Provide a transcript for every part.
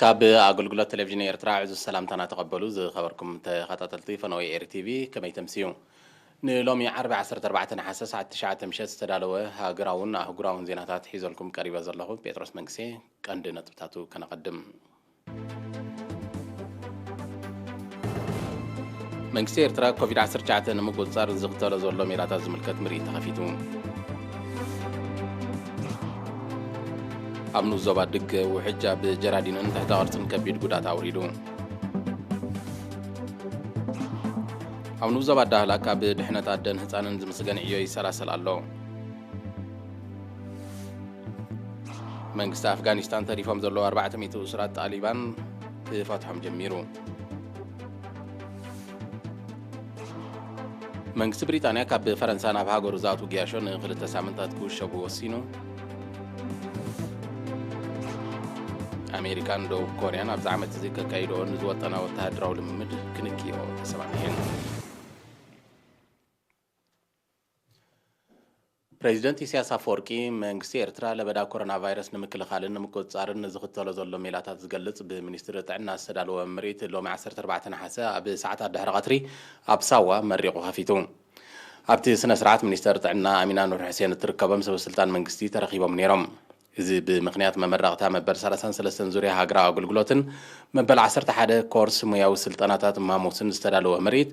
ኣብ ኣገልግሎት ቴሌቪዥን ኤርትራ ዕዙዝ ሰላምታና ተቐበሉ። ዝኸበርኩም ተኸታተልቲ ፈነወ ኤሪ ቲቪ፣ ከመይ ተምስዩ? ንሎሚ ዓርቢ ዓሰርተ ኣርባዕተ ነሓሰ ሰዓት ትሽዓተ ምሸት ዝተዳለወ ሃገራውን ኣህጉራውን ዜናታት ሒዘልኩም ቀሪበ ዘለኹ ጴጥሮስ መንግስቴ። ቀንዲ ነጥብታቱ ከነቐድም። መንግስቲ ኤርትራ ኮቪድ ዓሰርተ ትሽዓተ ንምቁጽጻር ዝኽተሎ ዘሎ ሜላታት ዝምልከት ምርኢት ተኸፊቱ። ኣብ ንኡስ ዞባ ድገ ውሕጅ ኣብ ጀራዲንን ትሕተ ቅርጽን ከቢድ ጉድኣት ኣውሪዱ። ኣብ ንኡስ ዞባ ዳህላክ ኣብ ድሕነት ኣደን ህጻንን ዝምስገን ዕዮ ይሰላሰል ኣሎ። መንግስቲ ኣፍጋኒስታን ተሪፎም ዘለዉ ኣርባዕተ ሚእቲ እሱራት ጣሊባን ክፈትሖም ጀሚሩ። መንግስቲ ብሪጣንያ ካብ ፈረንሳ ናብ ሃገሩ ዝኣትዉ ገያሾ ንክልተ ሳምንታት ክውሸቡ ወሲኑ። ኣሜሪካን ደቡብ ኮርያን ኣብዚ ዓመት እዚ ከካይድኦ ንዝወጠና ወተሃደራዊ ልምምድ ክንክይኦ ተሰማሚዐን። ፕሬዚደንት ኢሳያስ ኣፈወርቂ መንግስቲ ኤርትራ ለበዳ ኮሮና ቫይረስ ንምክልኻልን ንምቁጽጻርን ንዝኽተሎ ዘሎ ሜላታት ዝገልጽ ብሚኒስትሪ ጥዕና ዝተዳለወ ምርኢት ሎሚ ዓሰርተ ኣርባዕተ ነሓሰ ኣብ ሰዓታት ድሕሪ ቀትሪ ኣብ ሳዋ መሪቑ ከፊቱ። ኣብቲ ስነ ስርዓት ሚኒስተር ጥዕና ኣሚና ኑር ሕሴን እትርከቦም ሰበ ስልጣን መንግስቲ ተረኺቦም ነይሮም። እዚ ብምኽንያት መመረቕታ መበል ሰላሳን ሰለስተን ዙርያ ሃገራዊ ኣገልግሎትን መበል ዓሰርተ ሓደ ኮርስ ሙያዊ ስልጠናታት ማሙስን ዝተዳለወ ምርኢት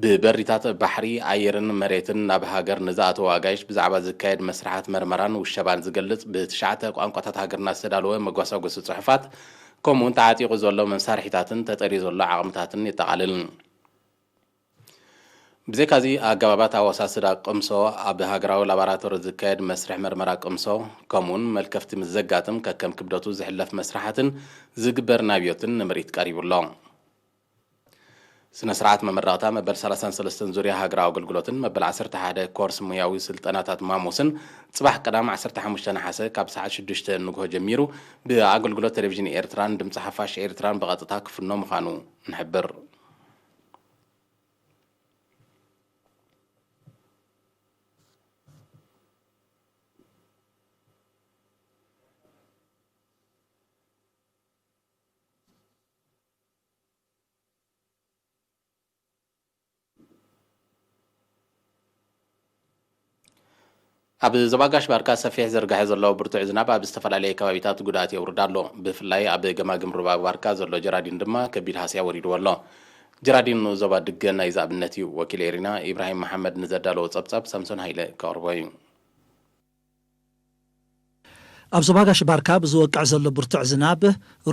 ብበሪታት ባሕሪ፣ ኣየርን መሬትን ናብ ሃገር ንዝኣተዉ ኣጋይሽ ብዛዕባ ዝካየድ መስርሓት መርመራን ውሸባን ዝገልጽ ብትሽዓተ ቋንቋታት ሃገርና ዝተዳለወ መጓሳጎሲ ጽሑፋት ከምኡውን ተዓጢቑ ዘሎ መሳርሒታትን ተጠርዩ ዘሎ ዓቕምታትን የጠቓልል። ብዘይካዚ ኣገባባት ኣወሳስዳ ቅምሶ ኣብ ሃገራዊ ላቦራቶሪ ዝካየድ መስርሕ መርመራ ቅምሶ ከምኡውን መልከፍቲ ምስ ዘጋጥም ከከም ክብደቱ ዝሕለፍ መስርሓትን ዝግበር ናብዮትን ንምርኢት ቀሪቡ ኣሎ። ስነ ስርዓት መመረቕታ መበል ሰላሳን ሰለስተን ዙርያ ሃገራዊ ኣገልግሎትን መበል ዓሰርተ ሓደ ኮርስ ሙያዊ ስልጠናታት ማሙስን ጽባሕ ቀዳም ዓሰርተ ሓሙሽተ ነሓሰ ካብ ሰዓት ሽዱሽተ ንግሆ ጀሚሩ ብኣገልግሎት ቴሌቪዥን ኤርትራን ድምፂ ሓፋሽ ኤርትራን ብቐጥታ ክፍኖ ምዃኑ ንሕብር። ኣብ ዞባ ጋሽ ባርካ ሰፊሕ ዝርግሐ ዘሎ ብርቱዕ ዝናብ ኣብ ዝተፈላለየ ከባቢታት ጉድኣት የውርድ ኣሎ። ብፍላይ ኣብ ገማግም ሩባ ባርካ ዘሎ ጀራዲን ድማ ከቢድ ሃስያ ወሪድዎ ኣሎ። ጀራዲን ንኡስ ዞባ ድገ ናይዚ ኣብነት እዩ። ወኪል ኤሪና ኢብራሂም መሓመድ ንዘዳለዎ ጸብጻብ ሳምሶን ሃይለ ከቕርቦ እዩ። ኣብ ዞባ ጋሽ ባርካ ብዝወቅዕ ዘሎ ብርቱዕ ዝናብ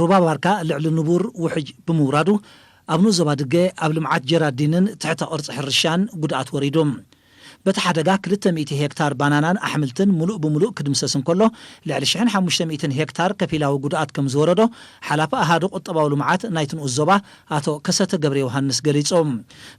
ሩባ ባርካ ልዕሊ ንቡር ውሕጅ ብምውራዱ ኣብ ንኡስ ዞባ ድገ ኣብ ልምዓት ጀራዲንን ትሕተ ቅርጺ ሕርሻን ጉድኣት ወሪዱ። በቲ ሓደጋ ክልተ ሚእቲ ሄክታር ባናናን ኣሕምልትን ምሉእ ብምሉእ ክድምሰስ እንከሎ፣ ልዕሊ ሽሕን ሓሙሽተ ሚእትን ሄክታር ከፊላዊ ጉድኣት ከም ዝወረዶ ሓላፊ ኣሃዱ ቁጠባዊ ልምዓት ናይቲ ንኡስ ዞባ ኣቶ ከሰተ ገብረ ዮሃንስ ገሊጹ።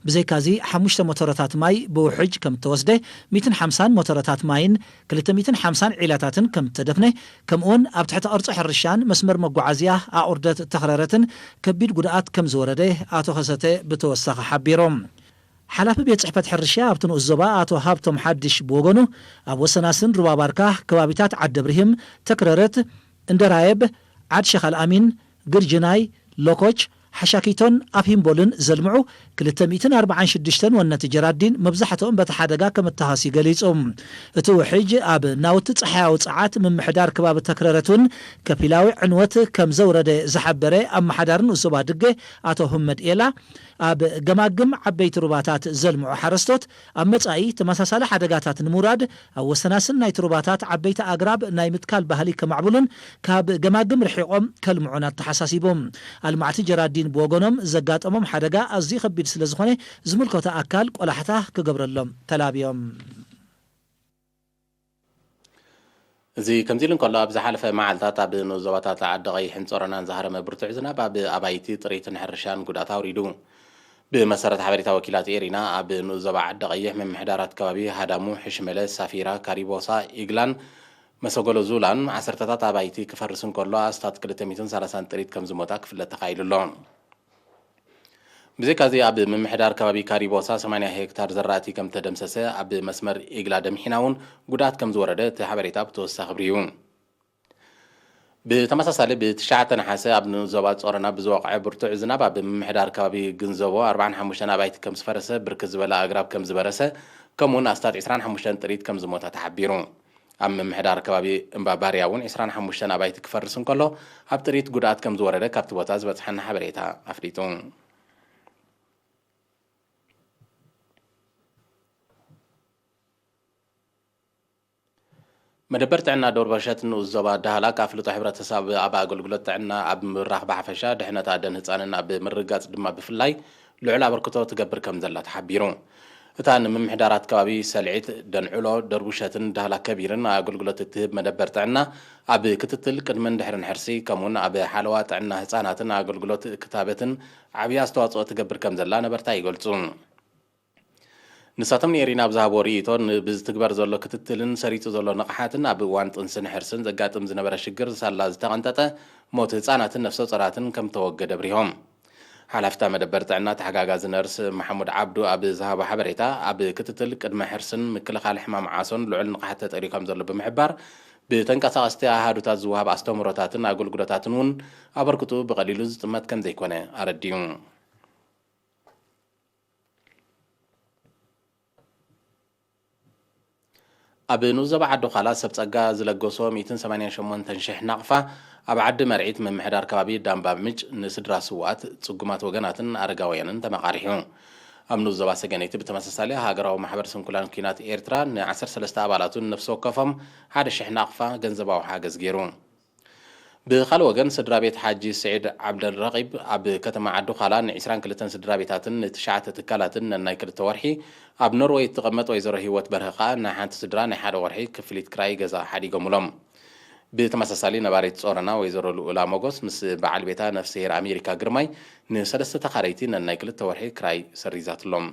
ብዘይካዚ ሓሙሽተ ሞተረታት ማይ ብውሕጅ ከም እተወስደ፣ ሚእትን ሓምሳን ሞተረታት ማይን ክልተ ሚእትን ሓምሳን ዒላታትን ከም እተደፍነ፣ ከምኡውን ኣብ ትሕቲ ቅርጺ ሕርሻን መስመር መጓዓዝያ ኣቑርደት ተኽረረትን ከቢድ ጉድኣት ከም ዝወረደ ኣቶ ከሰተ ብተወሳኺ ሓቢሮም። ሓላፊ ቤት ጽሕፈት ሕርሻ ኣብቲ ንኡስ ዞባ ኣቶ ሃብቶም ሓድሽ ብወገኑ፣ ኣብ ወሰናስን ሩባ ባርካ ከባቢታት ዓዲ ብርሂም፣ ተክረረት፣ እንደራየብ፣ ዓድ ሸኻል ኣሚን፣ ግርጅናይ፣ ሎኮች፣ ሓሻኪቶን ኣፍሂምቦልን ዘልምዑ ክልተ ሚእትን ኣርባዓን ሽዱሽተን ወነቲ ጀራዲን መብዛሕትኦም በቲ ሓደጋ ከም እተሃስዩ ገሊጹ። እቲ ውሕጅ ኣብ ናውቲ ጸሓያዊ ጸዓት ምምሕዳር ከባቢ ተክረረት እውን ከፊላዊ ዕንወት ከም ዘውረደ ዝሓበረ ኣመሓዳሪ ንኡስ ዞባ ድገ ኣቶ ህመድ ኤላ፣ ኣብ ገማግም ዓበይቲ ሩባታት ዘልምዑ ሓረስቶት ኣብ መጻኢ ተመሳሳሊ ሓደጋታት ንምውራድ ኣብ ወሰናስን ናይቲ ሩባታት ዓበይቲ ኣግራብ ናይ ምትካል ባህሊ ከማዕብሉን ካብ ገማግም ርሒቖም ከልምዑን ኣተሓሳሲቡ። ኣልማዕቲ ጀራዲን ብወገኖም ዘጋጠሞም ሓደጋ ኣዝዩ ከቢድ ስለ ዝኾነ ዝምልከቶ ኣካል ቆላሕታ ክገብረሎም ተላብዮም። እዚ ከምዚ ኢሉ እንከሎ፣ ኣብ ዝሓለፈ መዓልታት ኣብ ንኡስ ዞባታት ዓዲ ቀይሕን ጾሮናን ዝሃረመ ብርቱዕ ዝናብ ኣብ ኣባይቲ፣ ጥሪትን ሕርሻን ጉድኣት ኣውሪዱ። ብመሰረት ሓበሬታ ወኪላት ኤሪና፣ ኣብ ንኡስ ዞባ ዓዲ ቀይሕ ምምሕዳራት ከባቢ ሃዳሙ፣ ሕሽመለ፣ ሳፊራ፣ ካሪቦሳ፣ ኢግላን መሰጎሎ ዙላን ዓሰርተታት ኣባይቲ ክፈርስ እንከሎ፣ ኣስታት ክልተ ሚእትን ሰላሳን ጥሪት ከም ዝሞታ ክፍለጥ ተኻኢሉ ኣሎ። ብዘይካዚ ኣብ ምምሕዳር ከባቢ ካሪቦሳ ሰማንያ ሄክታር ዘራእቲ ከም ተደምሰሰ፣ ኣብ መስመር ኢግላ ደምሒና እውን ጉድኣት ከም ዝወረደ እቲ ሓበሬታ ብተወሳኺ ኣብሪሁ። ብተመሳሳሊ፣ ብ9 ነሓሰ ኣብ ንኡስ ዞባ ጾረና ብዝወቕዐ ብርቱዕ ዝናብ ኣብ ምምሕዳር ከባቢ ግንዘቦ ኣርባዓን ሓሙሽተን ኣባይቲ ከም ዝፈረሰ፣ ብርክት ዝበለ ኣግራብ ከም ዝበረሰ፣ ከምኡውን ኣስታት ዕስራን ሓሙሽተን ጥሪት ከም ዝሞታ ተሓቢሩ። ኣብ ምምሕዳር ከባቢ እምባ ባርያ እውን ዕስራን ሓሙሽተን ኣባይቲ ክፈርስ እንከሎ፣ ኣብ ጥሪት ጉድኣት ከም ዝወረደ ካብቲ ቦታ ዝበጽሓና ሓበሬታ ኣፍሊጡ። መደበር ጥዕና ዶርበሸት ንኡስ ዞባ ዳህላክ ኣፍልጦ ሕብረተሰብ ኣብ ኣገልግሎት ጥዕና ኣብ ምብራኽ ብሓፈሻ፣ ድሕነት ኣደን ህፃንን ኣብ ምርጋፅ ድማ ብፍላይ ልዑል ኣበርክቶ ትገብር ከም ዘላ ተሓቢሩ። እታ ንምምሕዳራት ከባቢ ሰልዒት፣ ደንዕሎ፣ ደርቡሸትን ዳህላክ ከቢርን ኣገልግሎት እትህብ መደበር ጥዕና፣ ኣብ ክትትል ቅድምን ድሕርን ሕርሲ፣ ከምኡውን ኣብ ሓለዋ ጥዕና ህፃናትን ኣገልግሎት ክታበትን ዓብዪ ኣስተዋፅኦ ትገብር ከም ዘላ ነበርታ ይገልፁ። ንሳቶም ንኤሪና ኣብ ዝሃቦ ርእይቶ፣ ን-፣ ብዝትግበር ዘሎ ክትትልን ሰሪጹ ዘሎ ንቕሓትን ኣብ እዋን ጥንስን ሕርስን ዘጋጥም ዝነበረ ሽግር ሳላ ዝተቐንጠጠ ሞት ህጻናትን ነፍሰ ጾራትን ከም ተወገደ ኣብሪሆም። ሓላፍታ መደበር ጥዕና ተሓጋጋዚ ነርስ መሓሙድ ዓብዱ ኣብ ዝሃቦ ሓበሬታ፣ ኣብ ክትትል ቅድመ ሕርስን ምክልኻል ሕማም ዓሶን ልዑል ንቕሓት ተጠርዩ ከም ዘሎ ብምሕባር፣ ብተንቀሳቐስቲ ኣሃዱታት ዝወሃብ ኣስተምህሮታትን ኣገልግሎታትን እውን ኣበርክቱ ብቐሊሉ ዝጥመት ከም ዘይኮነ ኣረዲኡ። ኣብ ንኡስ ዞባ ዓዲ ዃላ ሰብ ጸጋ ዝለገሶ ሚእትን ሰማንያን ሸሞንተን ሽሕ ናቕፋ፣ ኣብ ዓዲ መርዒት ምምሕዳር ከባቢ ዳምባ ምጭ ንስድራ ስውኣት፣ ጽጉማት ወገናትን ኣረጋውያንን ተመቓሪሑ። ኣብ ንኡስ ዞባ ሰገነይቲ ብተመሳሳሊ፣ ሃገራዊ ማሕበር ስንኩላን ኲናት ኤርትራ ንዓሰርተ ሰለስተ ኣባላቱን ነፍሲ ወከፎም ሓደ ሽሕ ናቕፋ ገንዘባዊ ሓገዝ ገይሩ። ብኻልእ ወገን፣ ስድራ ቤት ሓጂ ስዒድ ዓብደል ረቒብ ኣብ ከተማ ዓዲ ዃላ ንዒስራን ክልተን ስድራ ቤታትን ንትሽዓተ ትካላትን ነናይ ክልተ ወርሒ፣ ኣብ ኖርወይ እትቐመጥ ወይዘሮ ህይወት በርሀ ከኣ ንሓንቲ ስድራ ናይ ሓደ ወርሒ ክፍሊት ክራይ ገዛ ሓዲጎምሎም። ብተመሳሳሊ፣ ነባሪት ጾረና ወይዘሮ ልኡላ ሞጎስ ምስ በዓል ቤታ ነፍስሄር ኣሜሪካ ግርማይ ንሰለስተ ተኻረይቲ ነናይ ክልተ ወርሒ ክራይ ሰሪዛትሎም።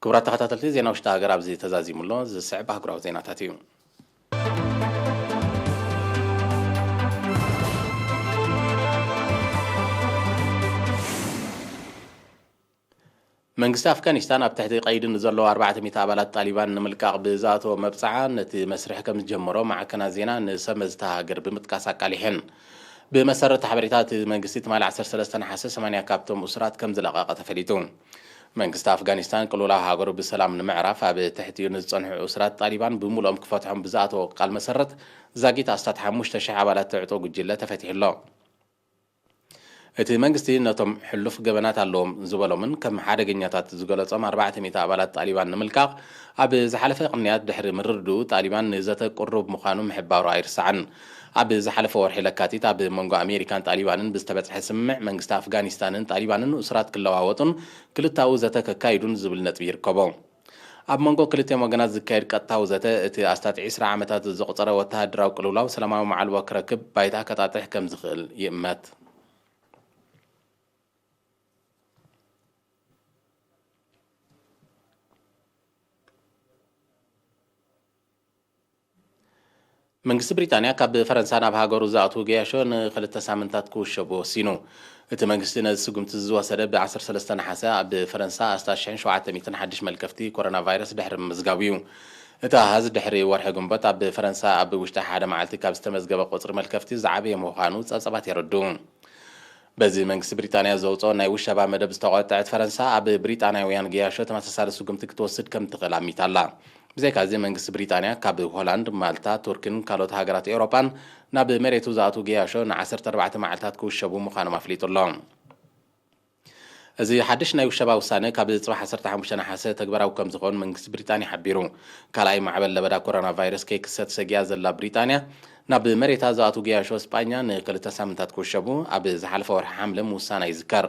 ክቡራት ተኸታተልቲ፣ ዜና ውሽጢ ሃገር ኣብዚ ተዛዚሙ ኣሎ። ዝስዕብ ኣህጉራዊ ዜናታት እዩ። መንግስቲ ኣፍጋኒስታን ኣብ ትሕቲ ቀይዲ ንዘለዉ ኣርባዕተ ሚእቲ ኣባላት ጣሊባን ንምልቃቕ ብዝኣተዎ መብጽዓ፣ ነቲ መስርሕ ከም ዝጀመሮ ማዕከናት ዜና ንሰመዝቲ ሃገር ብምጥቃስ ኣቃሊሐን። ብመሰረት ሓበሬታ እቲ መንግስቲ፣ ትማሊ ዓሰርተ ሰለስተ ነሓሰ ሰማንያ ካብቶም እሱራት ከም ዝለቐቐ ተፈሊጡ። መንግስቲ ኣፍጋኒስታን ቅልውላው ሃገሩ ብሰላም ንምዕራፍ ኣብ ትሕቲኡ ንዝጸንሑ እሱራት ጣሊባን ብምሉኦም ክፈትሖም ብዝኣተዎ ቃል መሰረት፣ ዛጊት ኣስታት ሓሙሽተ ሽሕ ኣባላት ትዕጦ ጉጅለ ተፈቲሑ ኣሎ። እቲ መንግስቲ ነቶም ሕሉፍ ገበናት ኣለዎም ዝበሎምን ከም ሓደገኛታት ዝገለጾም ኣርባዕተ ሚእቲ ኣባላት ጣሊባን ንምልቃቕ ኣብ ዝሓለፈ ቅንያት ድሕሪ ምርድኡ፣ ጣሊባን ንዘተ ቅሩብ ምዃኑ ምሕባሩ ኣይርሳዕን። ኣብ ዝሓለፈ ወርሒ ለካቲት፣ ኣብ መንጎ ኣሜሪካን ጣሊባንን ብዝተበጽሐ ስምምዕ፣ መንግስቲ ኣፍጋኒስታንን ጣሊባንን እሱራት ክለዋወጡን ክልተኣዊ ዘተ ከካይዱን ዝብል ነጥቢ ይርከቦ። ኣብ መንጎ ክልቲኦም ወገናት ዝካየድ ቀጥታዊ ዘተ፣ እቲ ኣስታት ዕስራ ዓመታት ዘቑጸረ ወተሃደራዊ ቅልውላው ሰላማዊ መዓልቦ ክረክብ ባይታ ከጣጥሕ ከም ዝኽእል ይእመት። መንግስቲ ብሪጣንያ ካብ ፈረንሳ ናብ ሃገሩ ዝኣትዉ ገያሾ ንክልተ ሳምንታት ክውሸቡ ወሲኑ። እቲ መንግስቲ ነዚ ስጉምቲ ዝወሰደ ብ ዓሰርተ ሰለስተ ነሓሰ ኣብ ፈረንሳ ኣስታት ሽሕን ሸውዓተ ሚእትን ሓድሽ መልከፍቲ ኮሮና ቫይረስ ድሕሪ ምምዝጋቡ እዩ። እቲ ኣሃዝ ድሕሪ ወርሒ ግንቦት ኣብ ፈረንሳ ኣብ ውሽጢ ሓደ መዓልቲ ካብ ዝተመዝገበ ቁጽሪ መልከፍቲ ዝዓበየ ምዃኑ ጸብጻባት የረድኡ። በዚ መንግስቲ ብሪጣንያ ዘውጽኦ ናይ ውሸባ መደብ ዝተቖጥዐት ፈረንሳ፣ ኣብ ብሪጣንያውያን ገያሾ ተመሳሳሊ ስጉምቲ ክትወስድ ከም ትኽእል ኣሚታ ኣላ። ብዘይካዚ፣ መንግስቲ ብሪጣንያ ካብ ሆላንድ፣ ማልታ፣ ቱርክን ካልኦት ሃገራት ኤውሮጳን ናብ መሬቱ ዝኣትዉ ገያሾ ን ዓሰርተ ኣርባዕተ መዓልታት ክውሸቡ ምዃኖም ኣፍሊጡ ኣሎ። እዚ ሓድሽ ናይ ውሸባ ውሳነ፣ ካብ ጽባሕ ዓሰርተ ሓሙሽተ ነሓሰ ተግባራዊ ከም ዝኸውን መንግስቲ ብሪጣንያ ሓቢሩ። ካልኣይ ማዕበል ለበዳ ኮሮና ቫይረስ ከይክሰት ሰጊኣ ዘላ ብሪጣንያ፣ ናብ መሬታ ዝኣትዉ ገያሾ ስጳኛ ንክልተ ሳምንታት ክውሸቡ ኣብ ዝሓለፈ ወርሒ ሓምለ ምውሳና ይዝከር።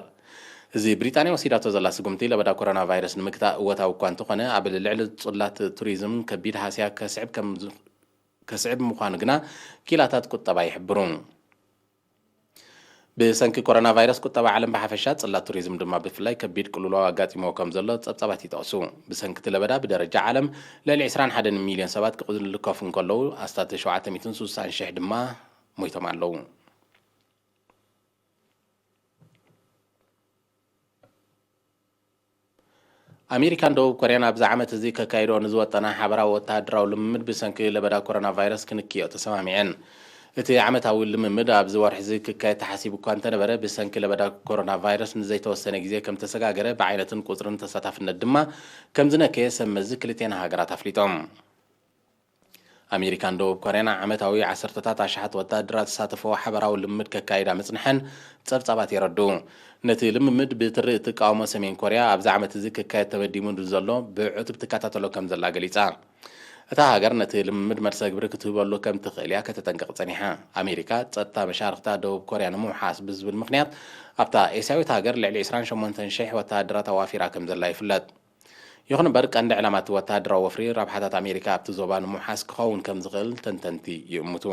እዚ ብሪጣንያ ወሲዳቶ ዘላ ስጉምቲ፣ ለበዳ ኮሮና ቫይረስ ንምግታእ እወታዊ እኳ እንተኾነ፣ ኣብ ልዕሊ ጽላት ቱሪዝም ከቢድ ሃስያ ከስዕብ ከም ዝ-፣ ከስዕብ ምዃኑ ግና ኪላታት ቁጠባ ይሕብሩ። ብሰንኪ ኮሮና ቫይረስ፣ ቁጠባ ዓለም ብሓፈሻ፣ ጽላት ቱሪዝም ድማ ብፍላይ ከቢድ ቅልውላው ኣጋጢምዎ ከም ዘሎ ጸብጻባት ይጠቕሱ። ብሰንኪ እቲ ለበዳ፣ ብደረጃ ዓለም ልዕሊ ዕስራን ሓደን ሚልዮን ሰባት ክልከፉ እንከለዉ፣ ኣስታት ሸውዓተ ሚእትን ስሳን ሽሕ ድማ ሞይቶም ኣለዉ። ኣሜሪካን ደቡብ ኮርያን ኣብዚ ዓመት እዚ ከካይድኦ ንዝወጠና ሓበራዊ ወተሃደራዊ ልምምድ ብሰንኪ ለበዳ ኮሮና ቫይረስ ክንክዮ ተሰማሚዐን። እቲ ዓመታዊ ልምምድ ኣብዚ ወርሒ እዚ ክካየድ ተሓሲቡ እኳ እንተነበረ፣ ብሰንኪ ለበዳ ኮሮና ቫይረስ ንዘይተወሰነ ግዜ ከም ተሰጋገረ፣ ብዓይነትን ቁጽርን ተሳታፍነት ድማ ከም ዝነከየ ሰብ መዚ ክልቴን ሃገራት ኣፍሊጦም። ኣሜሪካን ደቡብ ኮርያን ዓመታዊ ዓሰርተታት ኣሽሓት ወተሃደራት ዝሳተፈዎ ሓበራዊ ልምምድ ከካይዳ ምጽንሐን ጸብጻባት የረድኡ። ነቲ ልምምድ ብትሪ እትቃወሞ ሰሜን ኮርያ፣ ኣብዚ ዓመት እዚ ክካየድ ተበዲሙ ንዘሎ ብዕቱብ ትከታተሎ ከም ዘላ ገሊጻ። እታ ሃገር ነቲ ልምምድ መልሰ ግብሪ ክትህበሉ ከም ትኽእል እያ ከተጠንቅቕ ጸኒሓ። ኣሜሪካ ጸጥታ መሻርኽታ ደቡብ ኮርያ ንምውሓስ ብዝብል ምኽንያት፣ ኣብታ ኤስያዊት ሃገር ልዕሊ ዕስራን ሸሞንተን ሽሕ ወተሃደራት ኣዋፊራ ከም ዘላ ይፍለጥ። ይኹን እምበር፣ ቀንዲ ዕላማ እቲ ወተሃደራዊ ወፍሪ ረብሓታት ኣሜሪካ ኣብቲ ዞባ ንምውሓስ ክኸውን ከም ዝኽእል ተንተንቲ ይእምቱ።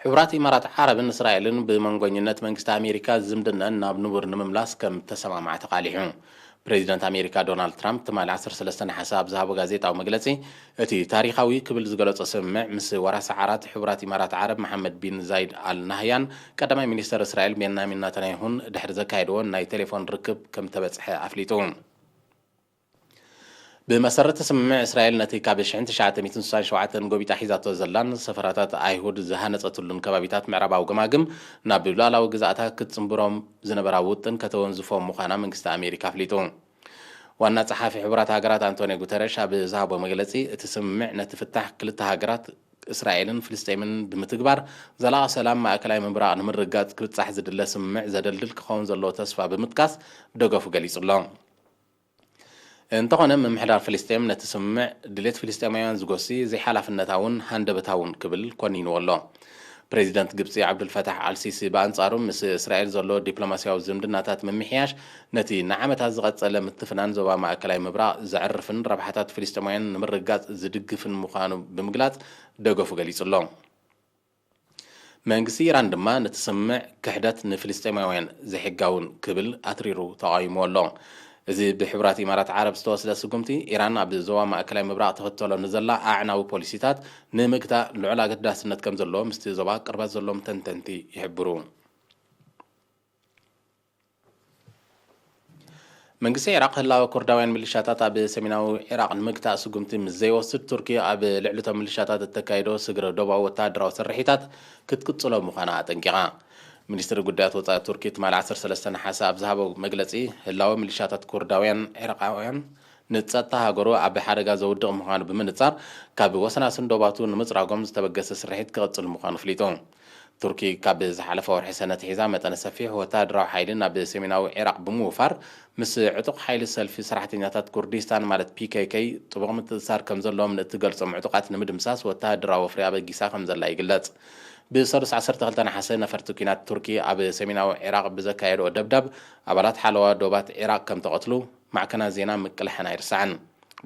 ሕቡራት ኢማራት ዓረብን እስራኤልን ብመንጎኝነት መንግስቲ ኣሜሪካ ዝምድነን ናብ ንቡር ንምምላስ ከም ተሰማማዕ ተቓሊሑ። ፕሬዚደንት ኣሜሪካ ዶናልድ ትራምፕ ትማሊ ዓሰርተ ሰለስተ ነሓሰ ኣብ ዝሃቦ ጋዜጣዊ መግለጺ፣ እቲ ታሪኻዊ ክብል ዝገለጾ ስምምዕ ምስ ወራሲ ዓራት ሕቡራት ኢማራት ዓረብ መሓመድ ቢን ዛይድ ኣል ናህያን ቀዳማይ ሚኒስተር እስራኤል ቤንያሚን ናታንያሁን ድሕሪ ዘካየድዎ ናይ ቴሌፎን ርክብ ከም ተበጽሐ ኣፍሊጡ። ብመሰረት ስምምዕ፣ እስራኤል ነቲ ካብ ሽሕን ትሽዓተ ሚእትን ስሳን ሸውዓተን ጎቢጣ ሒዛቶ ዘላን ሰፈራታት ኣይሁድ ዝሃነጸትሉን ከባቢታት ምዕራባዊ ገማግም ናብ ሉዓላዊ ግዛእታ ክትጽንብሮም ዝነበራ ውጥን ከተወንዝፎ ምዃና መንግስቲ ኣሜሪካ ኣፍሊጡ። ዋና ጸሓፊ ሕቡራት ሃገራት ኣንቶኒዮ ጉተረሽ ኣብ ዝሃቦ መግለጺ፣ እቲ ስምምዕ ነቲ ፍታሕ ክልተ ሃገራት እስራኤልን ፍልስጤምን ብምትግባር ዘላቒ ሰላም ማእከላይ ምብራቕ ንምርግጋጽ ክብጻሕ ዝድለ ስምምዕ ዘደልድል ክኸውን ዘለዎ ተስፋ ብምጥቃስ ደገፉ ገሊጹ ኣሎ። እንተኾነ፣ ምምሕዳር ፍልስጤም ነቲ ስምምዕ ድሌት ፍልስጤማውያን ዝጎሲ ዘይሓላፍነታውን ሃንደበታውን ክብል ኮኒንዎ ኣሎ። ፕሬዚደንት ግብጺ ዓብዱልፈታሕ ኣልሲሲ ብኣንጻሩ፣ ምስ እስራኤል ዘሎ ዲፕሎማስያዊ ዝምድናታት ምምሕያሽ ነቲ ንዓመታት ዝቐጸለ ምትፍናን ዞባ ማእከላይ ምብራቕ ዘዕርፍን ረብሓታት ፍልስጤማውያን ንምርግጋጽ ዝድግፍን ምዃኑ ብምግላጽ ደገፉ ገሊጹ ኣሎ። መንግስቲ ኢራን ድማ ነቲ ስምምዕ ክሕደት ንፍልስጤማውያን ዘይሕጋውን ክብል ኣትሪሩ ተቓዊምዎ ኣሎ። እዚ ብሕቡራት ኢማራት ዓረብ ዝተወስደ ስጉምቲ፣ ኢራን ኣብ ዞባ ማእከላይ ምብራቕ ትኽተሎ ንዘላ ኣዕናዊ ፖሊሲታት ንምግታእ ልዑል ኣገዳስነት ከም ዘለዎ ምስቲ ዞባ ቅርበት ዘለዎም ተንተንቲ ይሕብሩ። መንግስቲ ዒራቕ ህላወ ኩርዳውያን ሚሊሻታት ኣብ ሰሜናዊ ዒራቕ ንምግታእ ስጉምቲ ምስ ዘይወስድ፣ ቱርኪ ኣብ ልዕሊ እቶም ሚሊሻታት እተካይዶ ስግረ ዶባዊ ወተሃደራዊ ስርሒታት ክትቅጽሎ ምዃና ኣጠንቂቓ። ሚኒስትሪ ጉዳያት ወጻኢ ቱርኪ ትማሊ ዓሰርተ ሰለስተ ነሓሰ ኣብ ዝሃቦ መግለጺ፣ ህላወ ሚሊሻታት ኩርዳውያን ዒራቓውያን ንጸጥታ ሃገሩ ኣብ ሓደጋ ዘውድቕ ምዃኑ ብምንጻር፣ ካብ ወሰናስን ዶባቱ ንምጽራጎም ዝተበገሰ ስርሒት ክቕጽል ምዃኑ ኣፍሊጡ። ቱርኪ ካብ ዝሓለፈ ወርሒ ሰነ ኣትሒዛ መጠነ ሰፊሕ ወተሃደራዊ ሓይሊ ናብ ሰሜናዊ ዒራቕ ብምውፋር፣ ምስ ዕጡቕ ሓይሊ ሰልፊ ሰራሕተኛታት ኩርዲስታን ማለት ፒ ኬ ኬ ጥቡቕ ምትእስሳር ከም ዘለዎም ንእትገልጾም ዕጡቓት ንምድምሳስ ወተሃደራዊ ወፍሪ ኣበጊሳ ከም ዘላ ይግለጽ። ብሰሉስ ዓሰርተ ክልተ ነሓሰ ነፈርቲ ኲናት ቱርኪ ኣብ ሰሜናዊ ዒራቕ ብዘካየድኦ ደብዳብ ኣባላት ሓለዋ ዶባት ዒራቕ ከም ተቐትሉ ማዕከናት ዜና ምቅላሐን ኣይርሳዕን።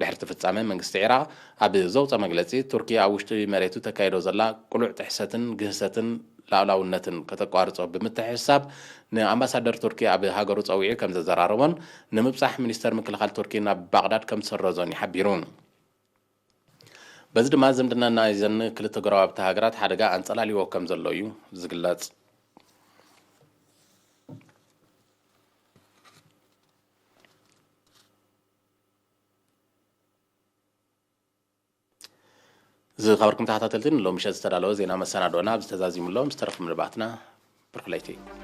ድሕሪ እቲ ፍጻመ መንግስቲ ዒራቕ ኣብ ዘውጸ መግለጺ፣ ቱርኪ ኣብ ውሽጢ መሬቱ ተካይዶ ዘላ ቅሉዕ ጥሕሰትን ግህሰትን ላዕላውነትን ከተቋርጾ ብምትሕስሳብ ንኣምባሳደር ቱርኪ ኣብ ሃገሩ ጸዊዑ ከም ዘዘራረቦን ንምብጻሕ ሚኒስተር ምክልኻል ቱርኪ ናብ ባቕዳድ ከም ዝሰረዞን እዩ ሓቢሩ። በዚ ድማ ዝምድና ናይዘን ክልተ ጎረባብቲ ሃገራት ሓደጋ ኣንጸላልይዎ ከም ዘሎ እዩ ዝግለጽ። ዝኸበርኩም ተኸታተልቲ፣ ንሎሚ ምሸት ዝተዳለወ ዜና መሰናዶና ኣብዚ ተዛዚሙ ኣሎ። ምስ ተረፉ መደባትና ብሩኽ ለይቲ።